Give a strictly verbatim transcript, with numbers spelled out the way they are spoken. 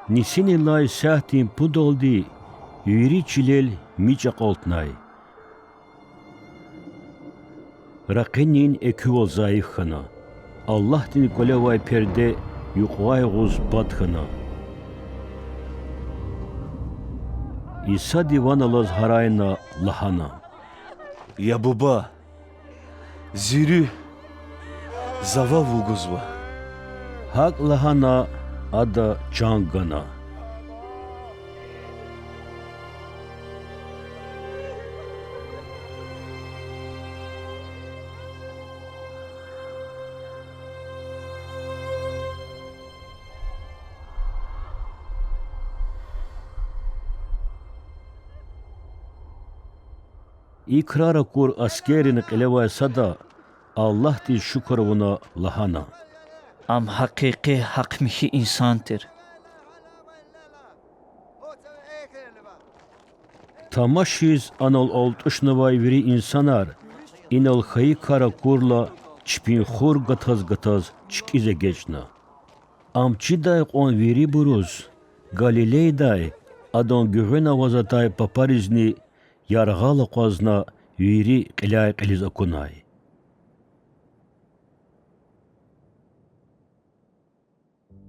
Нисинилай сятдин пудалди вири чилел мичӀ акьалтнай. Ракъинин экуьвал зайиф хьана. Аллагьдин кӀвале авай перде юкьвай агъуз пад хьана. Исади ван алаз гьарайна, лагьана: Я Буба, зи руьгь За вав вугузва. ГьакӀ лагьана, Ада чан гана. И крар акур аскеррин кьиле авай сада, Аллагьдиз шукур авуна, лагьана: Ам гьакъикъи гьахъ-михьи инсан тир. Тамашиз анал алтӀушнавай вири инсанар, инал хьайи кар акурла, чпин хур гатаз-гатаз чкӀиз эгечӀна. Ам чидай кьван вирибуруз Галилейдай Адан гуьгъуьна аваз атай папаризни яргъал акъвазна вири кьиляй-кьилиз акунай.